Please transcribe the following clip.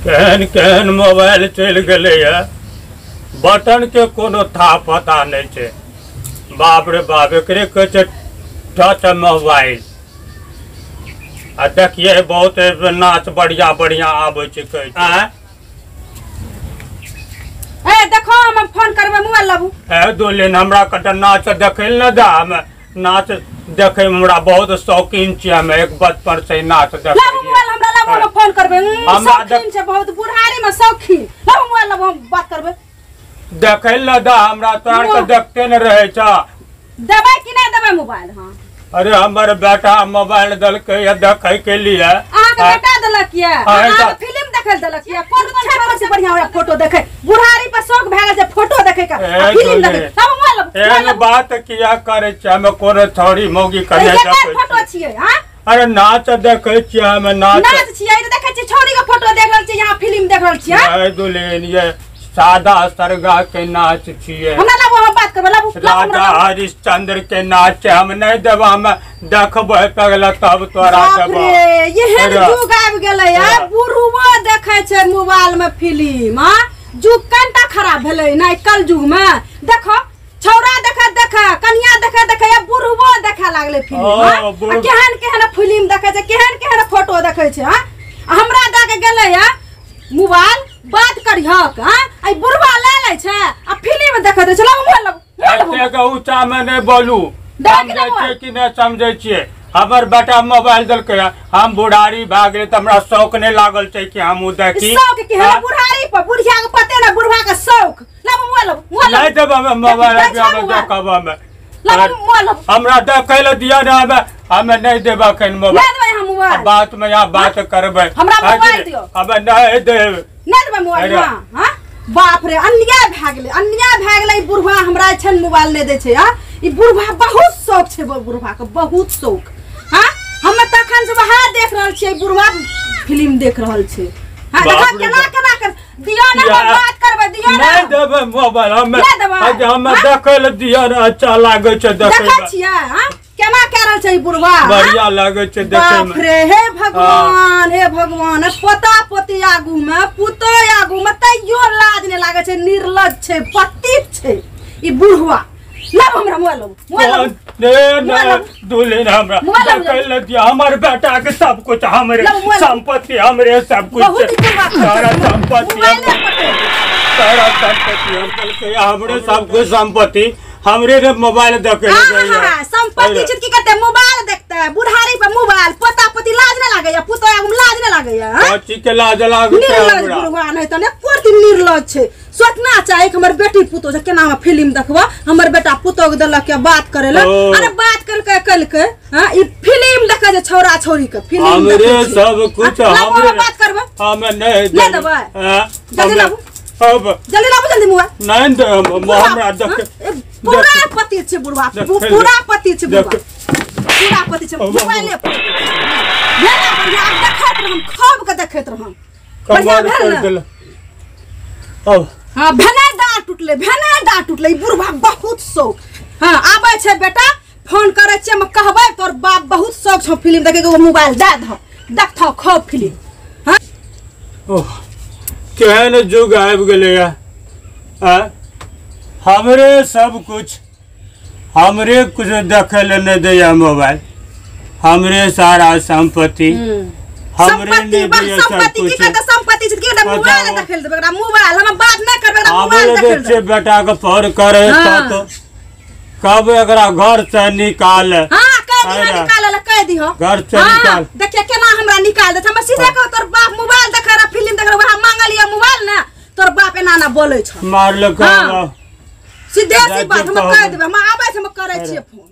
केहन केहन मोबाइल चलि गेलैए, बटन के कोनो था पता नहि छै। बाप रे बाप, एकरे कहै छै टच मोबाइल। आ देखिए बहुत नाच बढ़िया बढ़िया आबै छै। कहै छै ए देखो हम फोन करबै मोबाइल लाबू। ए दुल्हन हमरा कटा नाच देखै लए ने दा, हम नाच देखै में हमरा बहुत शौकीन छियै, हम एक बचपन से नाच देखै। लाबू मोबाइल हमरा, लाबू हम फोन करबै। शौकीन छै बहुत, बुढ़ारी में शौकीन। लाबू मोबाइल लाबू हम बात करबै। देखै लए दा हमरा, तोरा के देखते ने रहै छ। देबै कि नहि देबै मोबाइल? हां अरे हमर बेटा मोबाइल देलकै या देखै के लिए। अहाँ के बेटा देलक ये? अहाँ के फिल्म देखै लए देलक ये? कोन कोन छोरा से बढ़िया बढ़िया फोटो देखै? बुढ़ारी पर शौक भए गेल छै फोटो देखै के, फिल्म देखै। लाबू मोबाइल लाबू। एहन बात किया करै छै? हम कोनो छौड़ी मौगी के नहि देखै फोटो छियै। हां अरे नाच देखै छियै हम, नाच नाच छियै। देखै छियै छौड़ी के फोटो देख रहल छियै, यहाँ फिल्म देख रहल छियै। ए दुल्हन ये सादा सरगा के नाच छियै। हमरा लाबू हम बात करबै। लाबू राजा हरिश्चंद्र के नाच हम नहि देब, हम देखबै पगला तब तोरा देब। एहन जुग आबि गेलै है, बुढ़बो देखै छै मोबाइल में फिल्म। हां जुग कनटा खराब भेलै ने कल युग में। देखो छौड़ा देखे देखे, कनिया देखे देखे, बुढ़बो देखे लागलै फिल्म। हां केहन केहन फिल्म देखै छै, केहन केहन फोटो देखै छै। हां हमरा दऽ के गेलै है मोबाइल, बात करिहक। हां आई बुढ़वा ले लै छै आ फिल्म देखैत छै। लाबू मोबाइल लाबू। एतेक ऊँचा में नहि बोलू, समझै छियै कि नहि समझै छियै? हमर बेटा मोबाइल देलकै, हम बुढ़ारी भए गेलै तऽ हमरा शौक नहि लागल छै कि हम ओ देखी। शौक कि है बुढ़ारी पर? बुढ़िया के पते ना बुढ़वा के शौक। लाबू मोबाइल लाबू। नहि देब हम मोबाइल, देखब हम। हमरा देखै लए दिअ ने, हमे नहि देब अखन मोबाइल। नहि देबै हम मोबाइल। बात में यहाँ बात करबै। हमरा मोबाइल दियौ। हमे नहि देब। नहि देबै मोबाइल। हां बाप रे, अन्याय भए गेलै, अन्याय भए गेलै। ई बुढ़वा हमरा छै मोबाइल नहि दै छै। हां ई बुढ़वा बहुत शौक छै, बुढ़वा के बहुत शौक। हां हम तखन से वएह देख रहल छियै, बुढ़वा फिल्म देख रहल छै। हां देखा केना केना कर दियौ ने, हम बात करबै। दियौ ने। नहि देबै मोबाइल हम। हम देखै लए दियौ ने, अच्छा लागै छै देखै। देखै छियै हां केना कए रहल छै ई बुढ़वा, बढ़िया लागै छै देखै में। बाप रे, हे भगवान, हे भगवान। पोता पोती आगू में, पुतोह आगू में, तैयो लाज नहि लागै छै। निर्लज छै, पतित छै ई बुढ़वा। लाबू हमरा मोबाइल लाबू, मोबाइल लाबू। दुल्हन हमरा देखै लए दिअ, हमर बेटा के सब कुछ हमरे संपत्ति, हमरे सब कुछ, सारा संपत्ति, सारा संपत्ति हमरे, सब कुछ संपत्ति हमरे रे। मोबाइल देखे संपत्ति छै की करते? मोबाइल देखते है बुढ़ारी पर मोबाइल। पोता पोती लाज नहि लागैया, पुतोह आगू लाज नहि लागैया। कथी के लाज लागै छै? निर्लज बुढ़वा नहि तऽ ने कोरती निर्लज छै। सोचना चाही कि हमर बेटी पुतोह छै केना हम फिल्म देखबो। हमर बेटा पुतोह के देलक बात करे लए। अरे बात करके कलकै। हां ई फिल्म देखै छै छौड़ा छौड़ी के फिल्म हमरे सब कुछ हमरे। बात करबै हम नहि देबै। जल्दी लाबू, अब जल्दी लाबू, जल्दी मोबाइल। नहि देब हमरा। देख पूरा पति छै बुढ़वा, पूरा पति छै बुढ़वा, पूरा पति छै। मोबाइले भेला बढ़िया देखैत रहम, खूब के देखैत रहम। बढ़िया भेल ने? हां भेने डाँट टूटलै, भेने डाँट टूटलै। बुढ़वा बहुत शौक। हां आबै छै बेटा फोन करै छियै, हम कहबै तोर बाप बहुत शौक छौ फिल्म देखे के, मोबाइल दए दह, देखथौ खूब फिल्म। हां ओह केहन जुग आबि गेलैए। हमरे सब कुछ, हमरे कुछ देखै लए नहि दैया मोबाइल, हमरे सारा संपत्ति हमरे नहि दैया सब कुछ। संपत्ति छै की मोबाइल देखै लए देबै? मोबाइल हम बात नहि करबै, मोबाइल देखै लए देबै। बेटा के फोन करे तो कब एकरा घर से निकाल। हां कह दिह निकाल ल, कह दिह घर से निकाल। देखिए केना हमरा निकाल दे। हम सीधे कह तोर बाप मोबाइल देखे रहा, फिल्म देखे रहा, वहां मांगल या मोबाइल ना, तोर बाप एना ना बोलै छ। मारलक सीधे सी बात हम कह देबै। हम आबै छै, हम करै छियै फोन।